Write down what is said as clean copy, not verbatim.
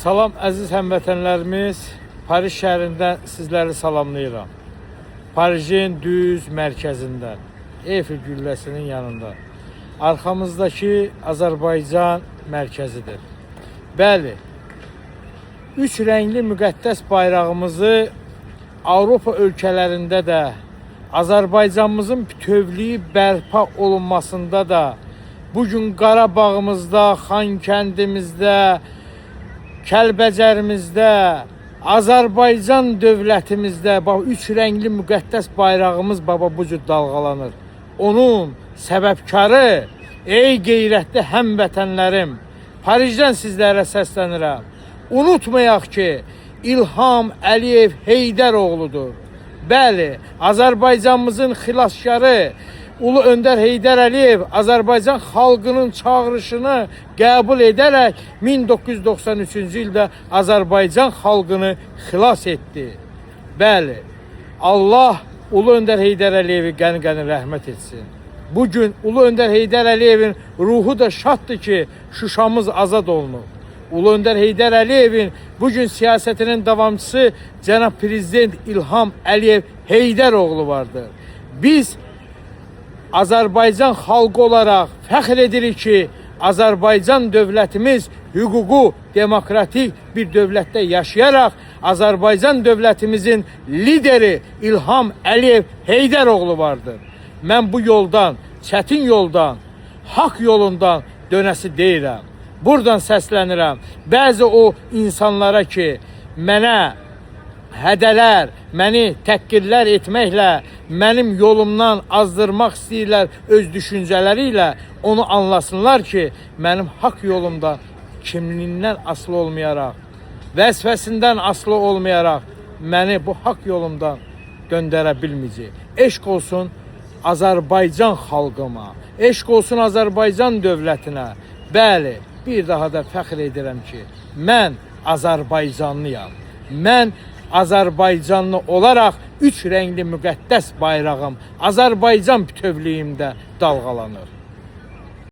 Salam əziz həmvətənlərimiz. Paris şəhərindən sizləri salamlayıram. Parisin düz mərkəzindən, Eyfel gülləsinin yanında. Arxamızdakı Azərbaycan mərkəzidir. Bəli, üç rəngli müqəddəs bayrağımızı Avropa ölkələrində də Azərbaycanımızın bütövlüyü bərpa olunmasında da bugün Qarabağımızda, Xankəndimizdə, Kəlbəcərimizdə, Azərbaycan dövlətimizdə bax üç rəngli müqəddəs bayrağımız baba bu cür dalğalanır. Onun səbəbkarı ey qeyrətli həmvətənlərim, Parijdən sizlərə səslənirəm. Unutmayaq ki, İlham Əliyev Heydər oğludur. Bəli, Azərbaycanımızın xilaskarı Ulu Öndər Heydər Əliyev Azərbaycan xalqının çağırışını qəbul edərək 1993-cü ildə Azərbaycan xalqını xilas etdi. Bəli, Allah Ulu Öndər Heydər Əliyevi qəni-qəni rəhmət etsin. Bugün Ulu Öndər Heydər Əliyevin ruhu da şaddır ki, Şuşamız azad olunub. Ulu Öndər Heydər Əliyevin bugün siyasətinin davamçısı cənab prezident İlham Əliyev Heydəroğlu vardır. Biz Azərbaycan xalqı olaraq fəxr edirik ki, Azərbaycan dövlətimiz hüququ, demokratik bir dövlətdə yaşayaraq Azərbaycan dövlətimizin lideri İlham Əliyev Heydəroğlu vardır. Mən bu yoldan, çətin yoldan, haqq yolundan dönəsi deyiləm. Buradan səslənirəm. Bəzi o insanlara ki, mənə hədələr, məni təhqirlər etməklə mənim yolumdan azdırmaq istəyirlər öz düşüncələri ilə, onu anlasınlar ki, mənim haqq yolumda kimliyindən asılı olmayaraq, vəzifəsindən asılı olmayaraq məni bu haqq yolumdan döndərə bilməyəcək. Eşq olsun Azərbaycan xalqıma, eşq olsun Azərbaycan dövlətinə. Bəli, bir daha da fəxr edirəm ki, mən Azərbaycanlıyam. Mən Azərbaycanlı olaraq üç rəngli müqəddəs bayrağım Azərbaycan bütövlüyümdə dalğalanır.